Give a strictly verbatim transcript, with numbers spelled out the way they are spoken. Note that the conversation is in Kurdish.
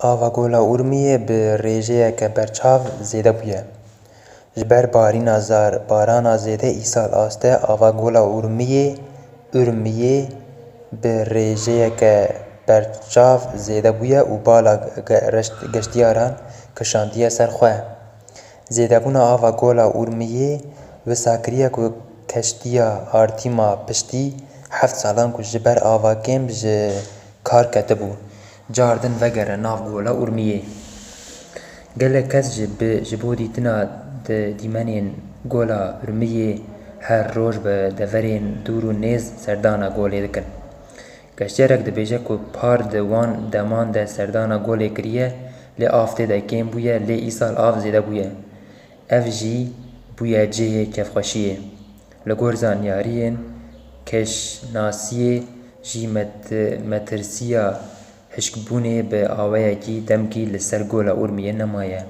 Ava Gola Urmiyê bi rêjeyeke berçav zêde bûye. Ji ber barîna zar, barana zêde îsal aste ava Gola Urmiyê, Urmiyê bi rêjeyeke berçav zêde bûye û bala ge-, reşt-, geştiyaran kişandiye ser xwe. Zêdebûna ava Gola Urmiyê wisa kiriye ku keştiya Artîma piştî heft salan ku ji ber ava kêm ji kar ketibû, cardin vegere nav Gola Urmiyê. Gelek kes ji bi, ji bo dîtina di dîmenên Gola Urmiyê her roj bi deverên dûr û nêz serdana golê dikin. Geştiyarek dibêje ku par di wan deman de serdana golê kiriye, lê av tê de kêm bûye, lê îsal av zêde bûye. Ev jî bûye cihê kêfxweşiyê. Li gor zanyariyên kêşnasiyê jî met-, metirsiya hişkbûnê bi awayekî demkî li ser Gola Urmiyê nemaye.